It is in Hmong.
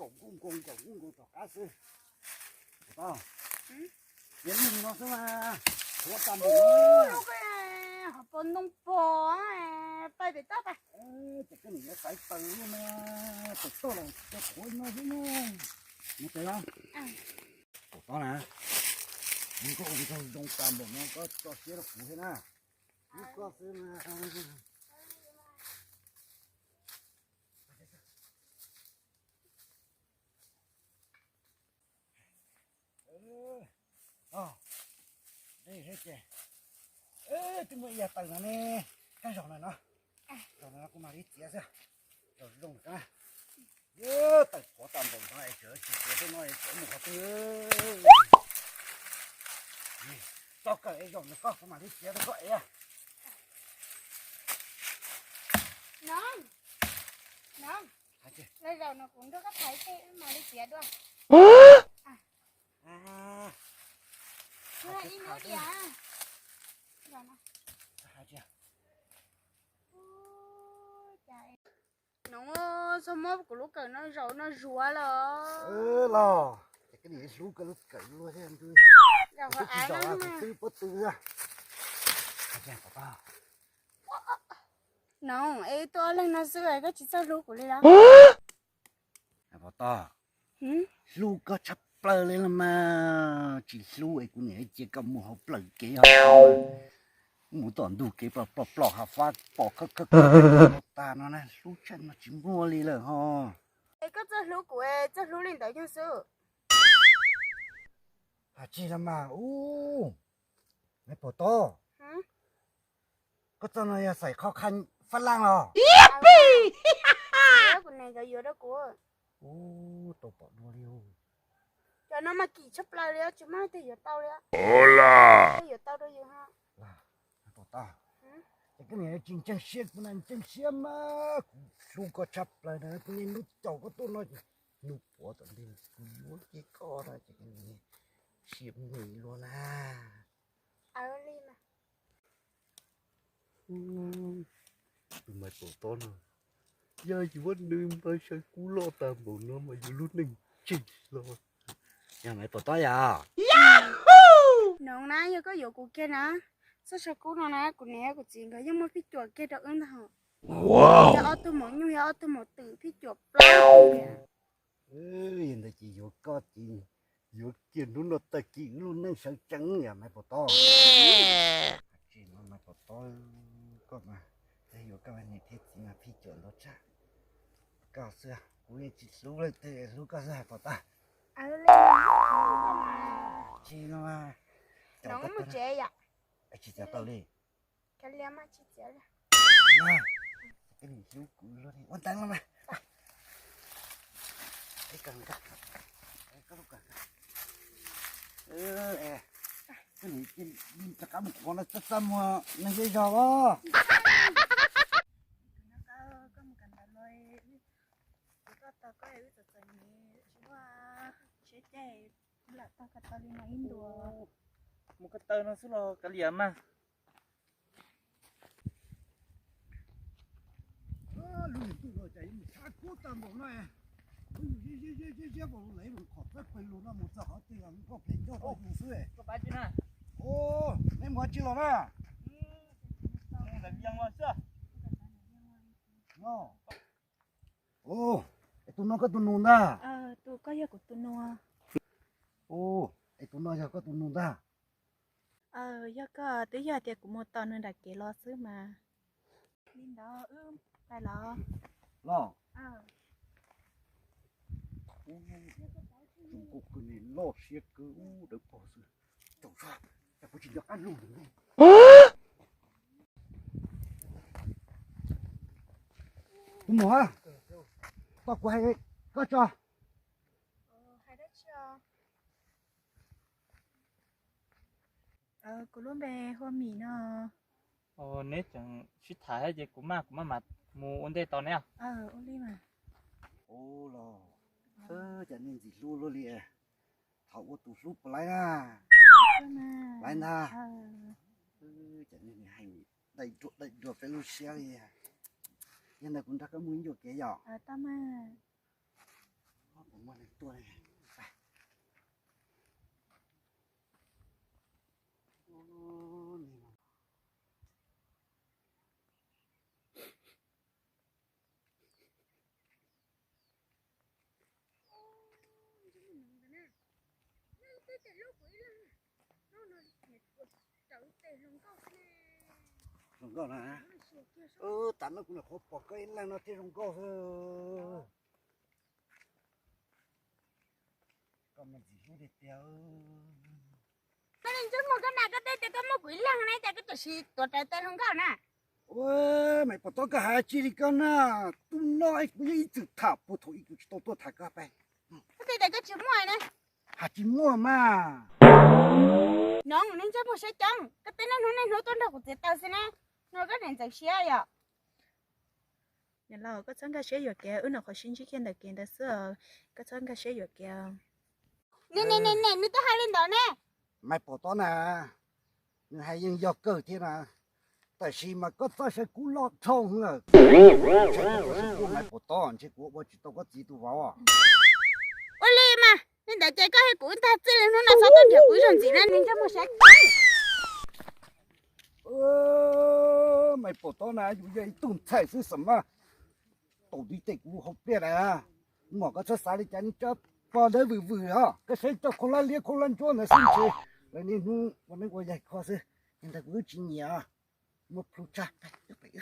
Nkaus nkaus nkaus nkaus tom qab xwb. Tau, ces no xwb mas, qhuav tag npaum no. Hov pos ntoo pos, pais pem toj pais. Ces koj niam yuav xaiv taws li no, taws toj los coj qhuav no xwb na. Nws tes los, tus tod na, nkaus nkaus zoo tag npaum no koj tso siab rau kuv thiab na. Hlub koj xwb mas. Dej thiab ces twb muaj ib yav taws no ne. Kab zaum no no, zaum no no kuv mam li txiav xwb. Zaum zoo kab, taws qhuav tag npaum no es tseem tsis txiav tej no es tseem mus qhov twg. Txhob kawm es zaum no koj kuv mam li txiav rau koj es. No, no, zaum no kuv nrog koj thaiv tej mam li txiav dua. Ib hnub diam. No, txhob muab kuv lub kawm no zaum no zuav los. Los, ces koj niam hlub koj lub kawm luaj thiab ntuj. Kuv twb tsis zaum kuv twb pob tw xwb. No, es tuaj ob leeg no xwb es koj tsis txawj hlub kuv li los? Pov Tob, hlub koj tshaj plaws li los mas, tsis hlub es kuv niam cia koj mus hauv plawv kev ho, mus tom ntug kev plom plom plom hav fab pom khawb khawb khawb tag no na, hlub tshaj no tsis muaj li lawm ho. Es koj txawj hlub kuv, txawj hlub li ntawd yog xwb. Hais tsis los mas, ub, me Pov Tob, koj txoj no yog xaim qhov kha fab laj los? Kuv niam yuav rau kuv. Ub, tau pom dua li. Cov no mas kim tshaj plaws li, tsis muaj leej twg yuav tau li. Leej twg yuav tau rau yus ho. Pov Tob, ces koj niam tsis ntseeg siab kuv na, ntseeg siab mas kuv hlub koj tshaj plaws na, kuv niaj hnub caum koj tuaj no ces hnub puav tom ntej kuv yuav kiag koj na ces koj niam siab mus luaj na. Tus me Pov Tob no, yog yus muab nws npawg saw kub loj tag npaum no mas yus lub neej tsis los. Yog me Pov Tob yom? No na, yog koj yuav kuv kiag na, txoj saw kub no na kuv niam kuv txiv nkawd yeej muab phij cuam kiag rau wb ntag. Yog ob tug maum nyuj yog ob tug maum twm phij cuam plaub tug. Yog ntawd ces yuav koj ces yuav kiag hnub no tag kis wb lub neej sawv tsees yom me Pov Tob. Tsis no me Pov Tob, koj mas, yuav koj niam thiab txiv mas phij cuam ntau tshaj. Koj xwb, kuv yeej tsis hlub leej twg, hlub koj xwb hais Pov Tob. Tsis no, tsis txiav tau li. Ua ntej los mas. Rov qab mus qhuav no txaj txaj muag neeg zej zog os. Mus ko taw no xwb los kav liam mas. Lub niag ntuj no cas yuav mus tshab kub tag npaum no, lub yus ziab ziab ziab ziab npaum lawv qhov peb pawg lug no mus txog qhov twg los nkoj phem ncauj rau yus xwb. Neb mus dab tsi los na? Es tus no koj tus nus ntag? Tus koj yog kuv tus nus. Es tus no yog koj tus nus ntag? Yog koj, twb yog tias kuv mus tos nws nram kev los xwb mas. Li ntawd wb pais los. Los. Ub, koj niag loj siab kawg, ub, dawb paug xwb. Caum tso, cas kuv tsis nco qab lus li. Tus muam, koj, kuv hais koj tso. Kuv lub npe hu ua Mim no. Neb tseem sib tham thiab ces kuv maj kuv maj mam mus ua ntej tos neb. Ua li mas. Ub los, cas nej ntxim hlub luaj li. Thaum ua tus hlub puas laib na? Laib ntag. Cas nej niag heev, daim duam daim duam peb lub siab li. Yog ntawd kuv nrog koj mus ib ncua kev yom? Muaj neeg tuaj ne. Zoo nkauj na. Tam no kuv nyuam qhuav pom koj ib leeg no thiaj zoo nkauj xwb. Koj me ntxim hlub tiag tiag. Koj niag ntsej muag koj na, koj twb tias koj muaj kuv ib leeg ne, cas koj tam sim tuav rawv tes hluas nkauj na? Ua, Maiv Pov Tob, koj hais tsis li koj na. Tub no kuv yeej ib txwm tham puag thaum ub kuv tsis tau tuaj tham koj pes. Koj twb tias koj tsis muaj ne. Hais tsis muaj mas. No niag ntsej muag siab coob, koj twb niaj hnub niaj hnub tuaj nrog kuv txiav taws xwb ne. No koj niam ntxeev siab yom. Niam laus, koj txhob nkag siab yuam kev, wb nyuam qhuav sib ntsib kiag ntawm kev ntawd xwb os, koj txhob nkag siab yuam kev. Ne ne ne ne, nws twb hais li ntawd ne. Maiv Pov Tob na, nws hais yeej yog kawg thiab na, tab sis mas koj txoj saw kub loj dhau lawm. Maiv Pov Tob, ntshe kuv ua tsis tau koj txiv tus vauv. Ua li mas li ntawd ces koj thiab kuv wb tag txij li hnub no txhob tuaj nrhiav kuv ib zaug ntxiv na, niag ntsej muag siab coob. Maiv Pov Tob na, yus yog ib tug ntxhais xwb xam maj tau tiv tes kuv hauv pliaj na. Mom, koj txhob xav li cas, niag tsov pog ntawd vwm vwm os, koj saib cov khaub hlab liab khaub hlab ntsuab ntawd xwb ntshe lawv niaj hnub ua neeb ua yaig kho xwb. Yog ntawd kuv wb tsis nyiam, muab plhu tshaj pem.